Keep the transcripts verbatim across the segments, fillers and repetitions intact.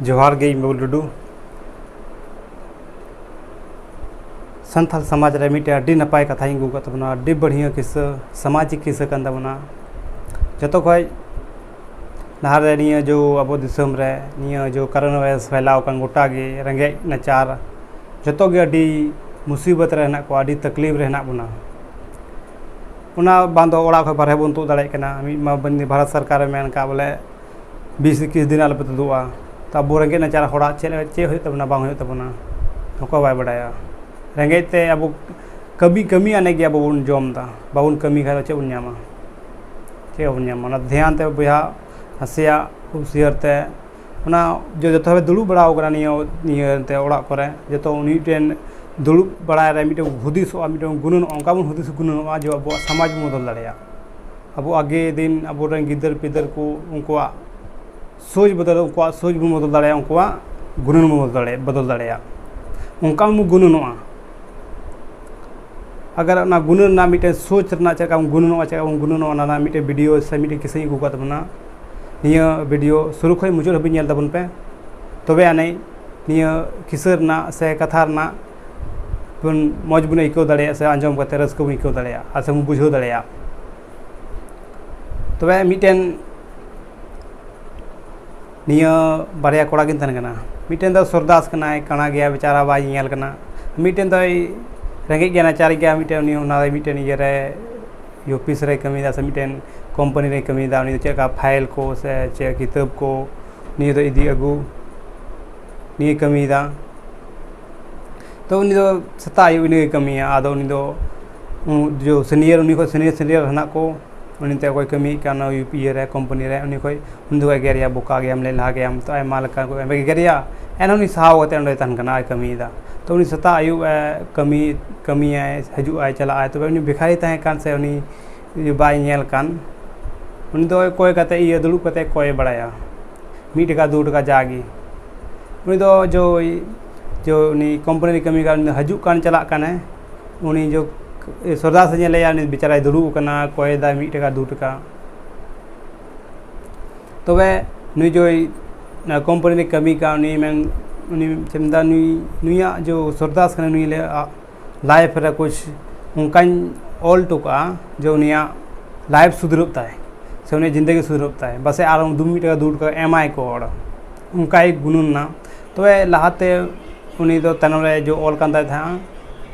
ᱡᱚᱦᱟᱨ ᱜᱮ, ᱤᱧ ᱵᱟᱹᱵᱩ ᱴᱩᱰᱩ᱾ ᱥᱟᱱᱛᱟᱲ ᱥᱚᱢᱟᱡᱽ ᱨᱮ ᱢᱤᱫᱴᱮᱱ ᱟᱹᱰᱤ ᱱᱟᱯᱟᱭ ᱠᱟᱛᱷᱟᱧ ᱟᱹᱜᱩ ᱟᱠᱟᱫ ᱛᱟᱵᱚᱱᱟ, ᱟᱹᱰᱤ ᱵᱟᱹᱲᱦᱤᱭᱟᱹ ᱠᱤᱥᱟᱹ, ᱥᱟᱢᱟᱡᱤᱠ ᱠᱤᱥᱟᱹ ᱠᱟᱱ ᱛᱟᱵᱚᱱᱟ᱾ ᱡᱚᱛᱚ ᱠᱷᱚᱡ ᱞᱟᱦᱟᱨᱮ ᱱᱤᱭᱟᱹ ᱡᱚ ᱟᱵᱚ ᱫᱤᱥᱚᱢ ᱨᱮ ᱱᱤᱭᱟᱹ ᱡᱚ ᱠᱟᱨᱳᱱᱟ ᱵᱷᱟᱭᱨᱟᱥ ᱯᱷᱟᱭᱞᱟᱣ ᱟᱠᱟᱱ, ᱜᱚᱴᱟ ᱜᱮ ᱨᱮᱸᱜᱮᱡ ᱱᱟᱪᱟᱨ ᱡᱚᱛᱚ ᱜᱮ ᱟᱹᱰᱤ ᱢᱩᱥᱤᱵᱚᱛ ᱨᱮ ᱦᱮᱱᱟᱜ ᱠᱚᱣᱟ, ᱟᱹᱰᱤ ᱛᱟᱠᱞᱤᱯ ᱨᱮ ᱦᱮᱱᱟᱜ ᱵᱚᱱᱟ᱾ ᱚᱱᱟ ᱵᱟᱝ ᱫᱚ ᱚᱲᱟᱜ ᱠᱷᱚᱱ ᱵᱟᱨᱦᱮ ᱵᱚᱱ ᱛᱩᱫ ᱫᱟᱲᱮᱭᱟᱜ ᱠᱟᱱᱟ᱾ ᱢᱤᱫ ᱢᱟ ᱵᱟᱹᱱ-, ᱵᱷᱟᱨᱚᱛ ᱥᱚᱨᱠᱟᱨᱮ ᱢᱮᱱ ᱠᱟᱜ ᱵᱚᱞᱮ ᱵᱤᱥ ᱮᱠᱤᱥ ᱫᱤᱱ ᱟᱞᱚᱯᱮ ᱛᱩᱫᱩᱜᱼᱟ᱾ ᱛᱚ ᱟᱵᱚ ᱨᱮᱸᱜᱮᱡ ᱱᱟᱪᱟᱨ ᱦᱚᱲᱟᱜ ᱪᱮᱫ, ᱪᱮᱫ ᱦᱩᱭᱩᱜ ᱛᱟᱵᱚᱱᱟ, ᱵᱟᱝ ᱦᱩᱭᱩᱜ ᱛᱟᱵᱚᱱᱟ, ᱚᱠᱚᱭ ᱵᱟᱭ ᱵᱟᱰᱟᱭᱟ᱾ ᱨᱮᱸᱜᱮᱡ ᱛᱮ ᱟᱵᱚ ᱠᱟᱹᱢᱤ, ᱠᱟᱹᱢᱤ ᱟᱱᱮ ᱜᱮ ᱟᱵᱚ ᱵᱚᱱ ᱡᱚᱢ ᱮᱫᱟ᱾ ᱵᱟᱵᱚᱱ ᱠᱟᱹᱢᱤ ᱠᱷᱟᱡ ᱫᱚ ᱪᱮᱫ ᱵᱚᱱ ᱧᱟᱢᱟ? ᱪᱮᱫ ᱵᱟᱵᱚᱱ ᱧᱟᱢᱟ? ᱚᱱᱟ ᱫᱷᱮᱭᱟᱱ ᱛᱮ ᱵᱚᱭᱦᱟ, ᱱᱟᱥᱮᱭᱟᱜ ᱦᱩᱥᱭᱟᱹᱨ ᱛᱮ ᱚᱱᱟ ᱡᱚ-, ᱡᱚᱛᱚ ᱦᱚᱲ ᱫᱩᱲᱩᱵ ᱵᱟᱲᱟ ᱟᱠᱟᱱᱟ ᱱᱤᱭᱟᱹ, ᱱᱤᱭᱟᱹ ᱮᱱᱛᱮ ᱚᱲᱟᱜ ᱠᱚᱨᱮ᱾ ᱡᱚᱛᱚ ᱩᱱᱤ ᱢᱤᱫᱴᱮᱱ ᱫᱩᱲᱩᱵ ᱵᱟᱲᱟᱭ ᱨᱮ ᱢᱤᱫᱴᱮᱱ ᱦᱩᱫᱤᱥᱚᱜᱼᱟ, ᱢᱤᱫᱴᱮᱱ ᱜᱩᱱᱟᱹᱱᱚᱜᱼᱟ, ᱚᱱᱠᱟ ᱵᱚᱱ ᱦᱩᱫᱤᱥ ᱜᱩᱱᱟᱹᱱᱚᱜᱼᱟ ᱡᱮ ᱟᱵᱚᱣᱟᱜ ᱥᱚᱢᱟᱡᱽ ᱵᱚᱱ ᱵᱚᱫᱚᱞ ᱫᱟᱲᱮᱭᱟᱜᱼᱟ᱾ ᱟᱵᱚ ᱟᱜᱮ ᱫᱤᱱ ᱟᱵᱚᱨᱮᱱ ᱜᱤᱫᱟᱹᱨ ᱯᱤᱫᱟᱹᱨ ᱠᱚ ᱩᱱᱠᱩᱣᱟᱜ ᱥᱳᱪ ᱵᱚᱫᱚᱞ, ᱩᱱᱠᱩᱣᱟᱜ ᱥᱳᱪ ᱵᱚᱱ ᱵᱚᱫᱚᱞ ᱫᱟᱲᱮᱭᱟᱜᱼᱟ, ᱩᱱᱠᱩᱣᱟᱜ ᱜᱩᱱᱟᱹᱱ ᱵᱚᱱ ᱵᱚᱫᱚᱞ ᱫᱟᱲᱮᱭᱟᱜᱼᱟ, ᱵᱚᱫᱚᱞ ᱫᱟᱲᱮᱭᱟᱜᱼᱟ᱾ ᱚᱱᱠᱟ ᱵᱚᱱ ᱜᱩᱱᱟᱹᱱᱚᱜᱼᱟ᱾ ᱟᱜᱟᱨ ᱚᱱᱟ ᱜᱩᱱᱟᱹᱱ ᱨᱮᱱᱟᱜ ᱢᱤᱫᱴᱮᱱ ᱥᱳᱪ ᱨᱮᱱᱟᱜ ᱪᱮᱫ ᱞᱮᱠᱟ ᱵᱚᱱ ᱜᱩᱱᱟᱹᱱᱚᱜᱼᱟ, ᱪᱮᱫ ᱞᱮᱠᱟ ᱵᱚᱱ ᱜᱩᱱᱟᱹᱱᱚᱜᱼᱟ, ᱚᱱᱟ ᱨᱮᱱᱟᱜ ᱢᱤᱫᱴᱮᱱ ᱵᱷᱤᱰᱤᱭᱳ ᱥᱮ ᱢᱤᱫᱴᱮᱱ ᱠᱤᱥᱟᱹᱧ ᱟᱹᱜᱩ ᱟᱠᱟᱫ ᱛᱟᱵᱚᱱᱟ᱾ ᱱᱤᱭᱟᱹ ᱵᱷᱤᱰᱤᱭᱳ ᱥᱩᱨᱩ ᱠᱷᱚᱱ ᱢᱩᱪᱟᱹᱫ ᱦᱟᱹᱵᱤᱡ ᱧᱮᱞ ᱛᱟᱵᱚᱱ ᱯᱮ, ᱛᱚᱵᱮ ᱟᱹᱱᱤᱡ ᱱᱤᱭᱟᱹ ᱠᱤᱥᱟᱹ ᱨᱮᱱᱟᱜ ᱥᱮ ᱠᱟᱛᱷᱟ ᱨᱮᱱᱟᱜ ᱵᱚᱱ, ᱢᱚᱡᱽ ᱵᱚᱱ ᱟᱹᱭᱠᱟᱹᱣ ᱫᱟᱲᱮᱭᱟᱜᱼᱟ ᱥᱮ ᱟᱸᱡᱚᱢ ᱠᱟᱛᱮ ᱨᱟᱹᱥᱠᱟᱹ ᱵᱚᱱ ᱟᱹᱭᱠᱟᱹᱣ ᱫᱟᱲᱮᱭᱟᱜᱼᱟ ᱟᱨ ᱥᱮ ᱵᱚᱱ ᱵᱩᱡᱷᱟᱹᱣ ᱫᱟᱲᱮᱭᱟᱜᱼᱟ᱾ ᱛᱚᱵᱮ ᱢᱤᱫᱴᱮᱱ ᱱᱤᱭᱟᱹ ᱵᱟᱨᱭᱟ ᱠᱚᱲᱟ ᱠᱤᱱ ᱛᱟᱦᱮᱱ ᱠᱟᱱᱟ᱾ ᱢᱤᱫᱴᱮᱱ ᱫᱚ ᱥᱚᱨᱫᱟᱥ ᱠᱟᱱᱟᱭ, ᱠᱟᱬᱟ ᱜᱮᱭᱟ ᱵᱮᱪᱟᱨᱟ, ᱵᱟᱭ ᱧᱮᱧᱮᱞ ᱠᱟᱱᱟ᱾ ᱢᱤᱫᱴᱮᱱ ᱫᱚᱭ ᱨᱮᱸᱜᱮᱡ ᱜᱮᱭᱟ, ᱱᱟᱪᱟᱨ ᱜᱮᱭᱟ, ᱢᱤᱫᱴᱮᱱ ᱩᱱᱤ ᱚᱱᱟ ᱢᱤᱫᱴᱮᱱ ᱤᱭᱟᱹᱨᱮ ᱚᱯᱷᱤᱥ ᱨᱮᱭ ᱠᱟᱹᱢᱤᱭᱮᱫᱟ ᱥᱮ ᱢᱤᱫᱴᱮᱱ ᱠᱳᱢᱯᱟᱱᱤ ᱨᱮᱭ ᱠᱟᱹᱢᱤᱭᱮᱫᱟ᱾ ᱩᱱᱤ ᱫᱚ ᱪᱮᱫ ᱞᱮᱠᱟ ᱯᱷᱟᱭᱤᱞ ᱠᱚ ᱥᱮ ᱪᱮᱫ ᱠᱤᱛᱟᱹᱵ ᱠᱚ ᱱᱤᱭᱟᱹ ᱫᱚ ᱤᱫᱤ ᱟᱹᱜᱩ ᱱᱤᱭᱟᱹ ᱠᱟᱹᱢᱤᱭᱮᱫᱟ᱾ ᱛᱚ ᱩᱱᱤ ᱫᱚ ᱥᱮᱛᱟᱜ ᱟᱹᱭᱩᱵ ᱤᱱᱟᱹᱜᱮ ᱠᱟᱹᱢᱤᱭᱟ᱾ ᱟᱫᱚ ᱩᱱᱤ ᱫᱚ, ᱩᱸ, ᱡᱚ ᱥᱤᱱᱤᱭᱟᱨ, ᱩᱱᱤ ᱠᱷᱚᱱ ᱥᱤᱱᱤᱭᱟᱨ, ᱥᱤᱱᱤᱭᱟᱨ ᱦᱮᱱᱟᱜ ᱠᱚ, ᱩᱱᱤ ᱛᱮ ᱚᱠᱚᱭ ᱠᱟᱹᱢᱤᱭᱮᱫ ᱠᱟᱱ ᱚᱱᱟ ᱤᱭᱟᱹ ᱨᱮ, ᱠᱳᱢᱯᱟᱱᱤ ᱨᱮ, ᱩᱱᱤ ᱠᱷᱚᱱ ᱩᱱᱤ ᱫᱚ ᱮᱜᱮᱨᱮᱭᱟ, "ᱵᱚᱠᱟ ᱜᱮᱭᱟᱢ, ᱞᱮᱞᱦᱟ ᱜᱮᱭᱟᱢ", ᱛᱚ ᱟᱭᱢᱟ ᱞᱮᱠᱟ ᱠᱚ ᱮᱜᱮᱨᱮᱭᱟ᱾ ᱮᱱᱦᱚᱸ ᱩᱱᱤ ᱥᱟᱦᱟᱣ ᱠᱟᱛᱮ ᱚᱸᱰᱮ ᱛᱟᱦᱮᱱ ᱠᱟᱱᱟ ᱟᱨ ᱠᱟᱹᱢᱤᱭᱮᱫᱟ᱾ ᱛᱚ ᱩᱱᱤ ᱥᱮᱛᱟᱜ ᱟᱹᱭᱩᱵ ᱮ ᱠᱟᱹᱢᱤ, ᱠᱟᱹᱢᱤᱭᱟᱭ, ᱦᱤᱡᱩᱜ ᱟᱭ, ᱪᱟᱞᱟᱜ ᱟᱭ᱾ ᱛᱚᱵᱮ ᱩᱱᱤ ᱵᱷᱤᱠᱷᱟᱨᱤ ᱛᱟᱦᱮᱸ ᱠᱟᱱ ᱥᱮ ᱩᱱᱤ ᱵᱟᱭ ᱧᱮᱞ ᱠᱟᱱ, ᱩᱱᱤ ᱫᱚ ᱠᱚᱭ ᱠᱟᱛᱮ, ᱤᱭᱟᱹ, ᱫᱩᱲᱩᱵ ᱠᱟᱛᱮ ᱠᱚᱭ ᱵᱟᱲᱟᱭᱟ, ᱢᱤᱫ ᱴᱟᱠᱟ ᱫᱩ ᱴᱟᱠᱟ ᱡᱟᱜᱮ᱾ ᱩᱱᱤ ᱫᱚ ᱡᱚ, ᱡᱚ ᱩᱱᱤ ᱠᱳᱢᱯᱟᱱᱤ ᱨᱮ ᱠᱟᱹᱢᱤ ᱠᱟᱱ, ᱩᱱᱤ ᱫᱚ ᱦᱤᱡᱩᱜ ᱠᱟᱱ ᱪᱟᱞᱟᱜ ᱠᱟᱱᱟᱭ, ᱩᱱᱤ ᱡᱚ ᱥᱚᱨᱫᱟᱥ ᱮ ᱧᱮᱞᱮᱭᱟ, ᱩᱱᱤ ᱵᱮᱪᱟᱨᱟᱭ ᱫᱩᱲᱩᱵ ᱟᱠᱟᱱᱟ, ᱠᱚᱭ ᱫᱟᱭ ᱢᱤᱫ ᱴᱟᱠᱟ ᱫᱩ ᱴᱟᱠᱟ᱾ ᱛᱚᱵᱮ ᱱᱩᱭ ᱡᱚᱭ ᱠᱳᱢᱯᱟᱱᱤ ᱨᱮ ᱠᱟᱹᱢᱤ ᱠᱟᱱ ᱩᱱᱤ ᱢᱮᱱ, ᱩᱱᱤ ᱪᱮᱫ ᱢᱮᱱᱫᱟ, ᱱᱩᱭ, ᱱᱩᱭᱟᱜ ᱡᱚ ᱥᱚᱨᱫᱟᱥ ᱠᱟᱱᱟ, ᱱᱩᱭ ᱞᱮ ᱞᱟᱭᱤᱯᱷ ᱨᱮ ᱠᱩᱪ ᱚᱱᱠᱟᱧ ᱚᱞ ᱦᱚᱴᱚ ᱠᱟᱜᱼᱟ ᱡᱮ ᱩᱱᱤᱭᱟᱜ ᱞᱟᱭᱤᱯᱷ ᱥᱩᱫᱷᱨᱟᱹᱜ ᱛᱟᱭ, ᱥᱮ ᱩᱱᱤᱭᱟᱜ ᱡᱤᱱᱫᱮᱜᱤ ᱥᱩᱫᱷᱨᱟᱹᱜ ᱛᱟᱭ, ᱯᱟᱥᱮᱡ ᱟᱨ ᱫᱩ ᱢᱤᱫ ᱴᱟᱠᱟ ᱫᱩ ᱴᱟᱠᱟ ᱮᱢᱟᱭ ᱠᱚ ᱦᱚᱲ, ᱚᱱᱠᱟᱭ ᱜᱩᱱᱟᱹᱱ ᱮᱱᱟ᱾ ᱛᱚᱵᱮ ᱞᱟᱦᱟᱛᱮ ᱩᱱᱤ ᱫᱚ ᱛᱟᱭᱱᱚᱢ ᱨᱮ ᱡᱚ ᱚᱞ ᱠᱟᱱ ᱛᱟᱭ ᱛᱟᱦᱮᱸᱫᱼᱟ,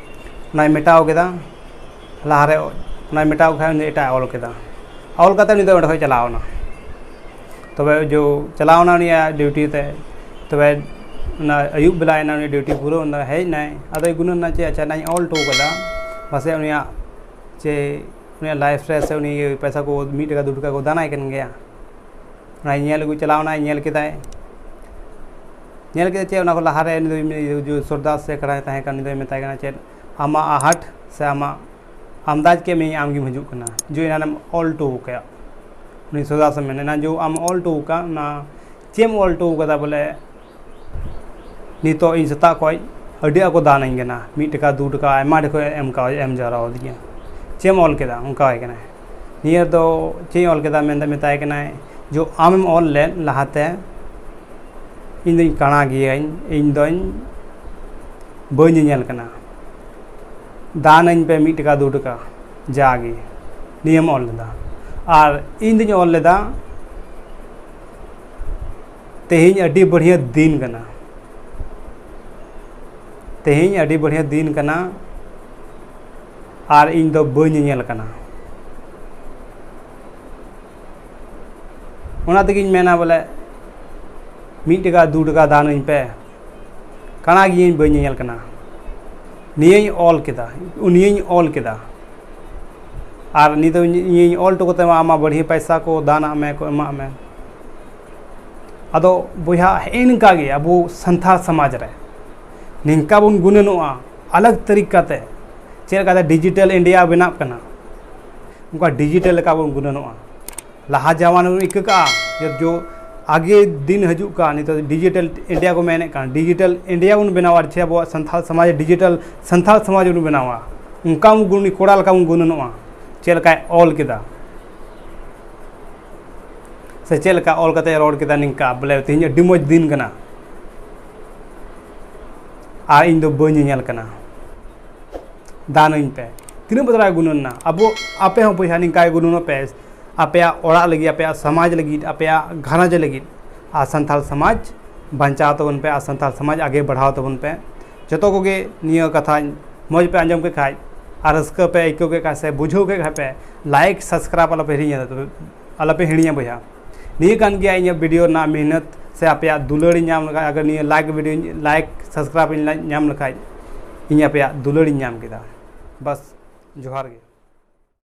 ᱚᱱᱟᱭ ᱢᱮᱴᱟᱣ ᱠᱮᱫᱟ᱾ ᱞᱟᱦᱟᱨᱮ ᱚᱱᱟᱭ ᱢᱮᱴᱟᱣ ᱠᱷᱟᱱ ᱩᱱᱤ ᱮᱴᱟᱜ ᱚᱞ ᱠᱮᱫᱟ, ᱚᱞ ᱠᱟᱛᱮ ᱩᱱᱤ ᱫᱚ ᱚᱸᱰᱮ ᱠᱷᱚᱱ ᱪᱟᱞᱟᱣ ᱮᱱᱟ᱾ ᱛᱚᱵᱮ ᱡᱚ ᱪᱟᱞᱟᱣ ᱮᱱᱟ ᱩᱱᱤᱭᱟᱜ ᱰᱤᱭᱩᱴᱤ ᱛᱮ᱾ ᱛᱚᱵᱮ ᱚᱱᱟ ᱟᱹᱭᱩᱵ ᱵᱮᱞᱟ ᱮᱱᱟ, ᱩᱱᱤ ᱰᱤᱭᱩᱴᱤ ᱯᱩᱨᱟᱹᱣ ᱮᱱᱟ, ᱦᱮᱡ ᱮᱱᱟᱭ᱾ ᱟᱫᱚᱭ ᱜᱩᱱᱟᱹᱱ ᱮᱱᱟ, ᱪᱮᱫ, ᱟᱪᱪᱷᱟ, ᱚᱱᱟᱧ ᱚᱞ ᱦᱚᱴᱚ ᱠᱟᱫᱟ, ᱯᱟᱥᱮᱡ ᱩᱱᱤᱭᱟᱜ, ᱪᱮ ᱩᱱᱤᱭᱟᱜ ᱞᱟᱭᱤᱯᱷ ᱨᱮ ᱥᱮ ᱩᱱᱤ ᱯᱚᱭᱥᱟ ᱠᱚ ᱢᱤᱫ ᱴᱟᱠᱟ ᱫᱩ ᱴᱟᱠᱟ ᱠᱚ ᱫᱟᱱᱟᱭ ᱠᱟᱱ ᱜᱮᱭᱟ᱾ ᱚᱱᱟᱭ ᱧᱮᱞ ᱟᱹᱜᱩ ᱪᱟᱞᱟᱣ ᱮᱱᱟᱭ, ᱧᱮᱞ ᱠᱮᱫᱟᱭ᱾ ᱧᱮᱞ ᱠᱮᱫᱟ ᱪᱮᱫ, ᱚᱱᱟ ᱠᱚ ᱞᱟᱦᱟᱨᱮ ᱩᱱᱤ ᱫᱚ ᱩᱱᱤ ᱫᱚ ᱥᱚᱨᱫᱟᱨ ᱥᱮ ᱠᱟᱱᱟᱭ ᱛᱟᱦᱮᱸ ᱠᱟᱱ, ᱩᱱᱤ ᱫᱚᱭ ᱢᱮᱛᱟᱭ ᱠᱟᱱᱟ, ᱪᱮᱫ, ᱟᱢᱟᱜ ᱟᱦᱟᱴ ᱥᱮ ᱟᱢᱟᱜ ᱟᱢᱫᱟᱡᱽ ᱠᱮᱫ ᱢᱮᱭᱟᱹᱧ ᱟᱢ ᱜᱮᱢ ᱦᱤᱡᱩᱜ ᱠᱟᱱᱟ, ᱡᱮ ᱮᱱᱟᱱᱮᱢ ᱚᱞ ᱦᱚᱴᱚ ᱟᱠᱟᱫ᱾ ᱩᱱᱤ ᱥᱚᱨᱫᱟᱨ ᱥᱮ ᱢᱮᱱᱟ, ᱮᱱᱟᱱ ᱡᱮ ᱟᱢ ᱚᱞ ᱦᱚᱴᱚ ᱟᱠᱟᱫ, ᱚᱱᱟ ᱪᱮᱫ ᱮᱢ ᱚᱞ ᱦᱚᱴᱚ ᱟᱠᱟᱫᱟ ᱵᱚᱞᱮ, ᱱᱤᱛᱚᱜ ᱤᱧ ᱥᱮᱛᱟᱜ ᱠᱷᱚᱱ ᱟᱹᱰᱤ ᱟᱸᱴ ᱠᱚ ᱫᱟᱱ ᱟᱹᱧ ᱠᱟᱱᱟ, ᱢᱤᱫ ᱴᱟᱠᱟ ᱫᱩ ᱴᱟᱠᱟ ᱟᱭᱢᱟ ᱰᱷᱮᱨ ᱠᱚ ᱮᱢ ᱠᱟᱣ-, ᱮᱢ ᱡᱟᱣᱨᱟ ᱟᱹᱫᱤᱧᱟ, ᱪᱮᱫ ᱮᱢ ᱚᱞ ᱠᱮᱫᱟ? ᱚᱱᱠᱟᱣᱟᱭ ᱠᱟᱱᱟᱭ᱾ ᱱᱤᱭᱟᱹ ᱫᱚ ᱪᱮᱫ ᱤᱧ ᱚᱞ ᱠᱮᱫᱟ ᱢᱮᱱᱛᱮ ᱢᱮᱛᱟᱭ ᱠᱟᱱᱟᱭ, ᱡᱮ ᱟᱢᱮᱢ ᱚᱞ ᱞᱮᱫ ᱞᱟᱦᱟᱛᱮ, ᱤᱧ ᱫᱚᱧ ᱠᱟᱬᱟ ᱜᱤᱭᱟᱹᱧ, ᱤᱧ ᱫᱚᱧ ᱵᱟᱹᱧ ᱧᱮᱧᱮᱞ ᱠᱟᱱᱟ, ᱫᱟᱱ ᱟᱹᱧ ᱯᱮ ᱢᱤᱫ ᱴᱟᱠᱟ ᱫᱩ ᱴᱟᱠᱟ ᱡᱟᱜᱮ, ᱱᱤᱭᱟᱹᱢ ᱚᱞ ᱞᱮᱫᱟ᱾ ᱟᱨ ᱤᱧ ᱫᱚᱧ ᱚᱞ ᱞᱮᱫᱟ, ᱛᱮᱦᱮᱧ ᱟᱹᱰᱤ ᱵᱟᱹᱲᱦᱤᱭᱟᱹ ᱫᱤᱱ ᱠᱟᱱᱟ, ᱛᱮᱦᱮᱧ ᱟᱹᱰᱤ ᱵᱟᱹᱲᱦᱤᱭᱟᱹ ᱫᱤᱱ ᱠᱟᱱᱟ, ᱟᱨ ᱤᱧ ᱫᱚ ᱵᱟᱹᱧ ᱧᱮᱧᱮᱞ ᱠᱟᱱᱟ᱾ ᱚᱱᱟ ᱛᱮᱜᱤᱧ ᱢᱮᱱᱟ ᱵᱚᱞᱮ, ᱢᱤᱫ ᱴᱟᱠᱟ ᱫᱩ ᱴᱟᱠᱟ ᱫᱟᱱ ᱟᱹᱧ ᱯᱮ, ᱠᱟᱬᱟ ᱜᱤᱭᱟᱹᱧ, ᱵᱟᱹᱧ ᱧᱮᱧᱮᱞ ᱠᱟᱱᱟ, ᱱᱤᱭᱟᱹᱧ ᱚᱞ ᱠᱮᱫᱟ, ᱱᱤᱭᱟᱹᱧ ᱚᱞ ᱠᱮᱫᱟ, ᱟᱨ ᱱᱤᱛᱚᱜ ᱤᱧ, ᱤᱧᱤᱧ ᱚᱞ ᱦᱚᱴᱚ ᱠᱟᱛᱮ ᱢᱟ ᱟᱢᱟᱜ ᱵᱟᱹᱲᱦᱤ ᱯᱚᱭᱥᱟ ᱠᱚ ᱫᱟᱱ ᱟᱜ ᱢᱮ, ᱠᱚ ᱮᱢᱟᱜ ᱢᱮ᱾ ᱟᱫᱚ ᱵᱚᱭᱦᱟ, ᱦᱮᱸ, ᱱᱤᱝᱠᱟ ᱜᱮ ᱟᱵᱚ ᱥᱟᱱᱛᱟᱲ ᱥᱚᱢᱟᱡᱽ ᱨᱮ ᱱᱤᱝᱠᱟ ᱵᱚᱱ ᱜᱩᱱᱟᱹᱱᱚᱜᱼᱟ ᱟᱞᱟᱜᱽ ᱛᱟᱹᱨᱤᱠᱟ ᱛᱮ, ᱪᱮᱫ ᱞᱮᱠᱟᱛᱮ ᱰᱤᱡᱤᱴᱟᱞ ᱤᱱᱰᱤᱭᱟ ᱵᱮᱱᱟᱜ ᱠᱟᱱᱟ, ᱚᱱᱠᱟ ᱰᱤᱡᱤᱴᱟᱞ ᱞᱮᱠᱟ ᱵᱚᱱ ᱜᱩᱱᱟᱹᱱᱚᱜᱼᱟ᱾ ᱞᱟᱦᱟ ᱡᱟᱢᱟᱱᱟ ᱵᱚᱱ ᱟᱹᱭᱠᱟᱹ ᱠᱟᱜᱼᱟ ᱡᱮ ᱡᱚ ᱟᱜᱮ ᱫᱤᱱ ᱦᱤᱡᱩᱜ ᱠᱟᱱ, ᱱᱤᱛᱚᱜ ᱰᱤᱡᱤᱴᱟᱞ ᱤᱱᱰᱤᱭᱟ ᱠᱚ ᱢᱮᱱᱮᱫ ᱠᱟᱱ, ᱰᱤᱡᱤᱴᱟᱞ ᱤᱱᱰᱤᱭᱟ ᱵᱚᱱ ᱵᱮᱱᱟᱣᱟ, ᱟᱨ ᱪᱮ ᱟᱵᱚᱣᱟᱜ ᱥᱟᱱᱛᱟᱲ ᱥᱚᱢᱟᱡᱽ ᱰᱤᱡᱤᱴᱟᱞ ᱥᱟᱱᱛᱟᱲ ᱥᱚᱢᱟᱡᱽ ᱵᱚᱱ ᱵᱮᱱᱟᱣᱟ, ᱚᱱᱠᱟ ᱵᱚᱱ ᱜᱩᱱ-, ᱠᱚᱲᱟ ᱞᱮᱠᱟ ᱵᱚᱱ ᱜᱩᱱᱟᱹᱱᱚᱜᱼᱟ, ᱪᱮᱫ ᱞᱮᱠᱟᱭ ᱚᱞ ᱠᱮᱫᱟ᱾ ᱥᱮ ᱪᱮᱫ ᱞᱮᱠᱟ ᱚᱞ ᱠᱟᱛᱮ ᱨᱚᱲ ᱠᱮᱫᱟ ᱱᱤᱝᱠᱟ, ᱵᱚᱞᱮ ᱛᱮᱦᱮᱧ ᱟᱹᱰᱤ ᱢᱚᱡᱽ ᱫᱤᱱ ᱠᱟᱱᱟ ᱟᱨ ᱤᱧ ᱫᱚ ᱵᱟᱹᱧ ᱧᱮᱧᱮᱞ ᱠᱟᱱᱟ, ᱫᱟᱱ ᱟᱹᱧ ᱯᱮ᱾ ᱛᱤᱱᱟᱹᱜ ᱵᱚᱫᱚᱞᱟᱭ ᱜᱩᱱᱟᱹᱱ ᱱᱟ ᱟᱵᱚ᱾ ᱟᱯᱮ ᱦᱚᱸ ᱵᱚᱭᱦᱟ ᱱᱤᱝᱠᱟ ᱜᱮ ᱜᱩᱱᱟᱹᱱᱚᱜ ᱯᱮ, ᱟᱯᱮᱭᱟᱜ ᱚᱲᱟᱜ ᱞᱟᱹᱜᱤᱫ, ᱟᱯᱮᱭᱟᱜ ᱥᱚᱢᱟᱡᱽ ᱞᱟᱹᱜᱤᱫ, ᱟᱯᱮᱭᱟᱜ ᱜᱷᱟᱨᱚᱸᱡᱽ ᱞᱟᱹᱜᱤᱫ, ᱟᱨ ᱥᱟᱱᱛᱟᱲ ᱥᱚᱢᱟᱡᱽ ᱵᱟᱧᱪᱟᱣ ᱛᱟᱵᱚᱱ ᱯᱮ, ᱟᱨ ᱥᱟᱱᱛᱟᱲ ᱥᱚᱢᱟᱡᱽ ᱟᱜᱮ ᱵᱟᱲᱦᱟᱣ ᱛᱟᱵᱚᱱ ᱯᱮ᱾ ᱡᱚᱛᱚ ᱠᱚᱜᱮ ᱱᱤᱭᱟᱹ ᱠᱟᱛᱷᱟᱧ ᱢᱚᱡᱽ ᱯᱮ ᱟᱸᱡᱚᱢ ᱠᱮᱫ ᱠᱷᱟᱡ ᱟᱨ ᱨᱟᱹᱥᱠᱟᱹ ᱯᱮ ᱟᱹᱭᱠᱟᱹᱣ ᱠᱮᱫ ᱠᱷᱟᱡ ᱥᱮ ᱵᱩᱡᱷᱟᱹᱣ ᱠᱮᱫ ᱠᱷᱟᱡ ᱯᱮ, ᱞᱟᱭᱤᱠ ᱥᱟᱵᱥᱠᱨᱟᱭᱤᱵ ᱟᱞᱚᱯᱮ ᱦᱤᱲᱤᱧᱟ, ᱟᱞᱚᱯᱮ ᱦᱤᱲᱤᱧᱟ ᱵᱚᱭᱦᱟ᱾ ᱱᱤᱭᱟᱹ ᱠᱟᱱ ᱜᱮᱭᱟ ᱤᱧᱟᱹᱜ ᱵᱷᱤᱰᱤᱭᱳ ᱨᱮᱱᱟᱜ ᱢᱮᱦᱱᱚᱛ ᱥᱮ ᱟᱯᱮᱭᱟᱜ ᱫᱩᱞᱟᱹᱲ ᱤᱧ ᱧᱟᱢ ᱞᱮᱠᱷᱟᱡ, ᱟᱜᱟᱨ ᱱᱤᱭᱟᱹ ᱞᱟᱭᱤᱠ ᱵᱷᱤᱰᱤᱭᱳ ᱞᱟᱭᱤᱠ ᱥᱟᱵᱥᱠᱨᱟᱭᱤᱵ ᱤᱧ ᱧᱟᱢ ᱞᱮᱠᱷᱟᱡ ᱤᱧ ᱟᱯᱮᱭᱟᱜ ᱫᱩᱞᱟᱹᱲ ᱤᱧ ᱧᱟᱢ ᱠᱮᱫᱟ᱾ ᱵᱟᱥ, ᱡᱚᱦᱟᱨ ᱜᱮ᱾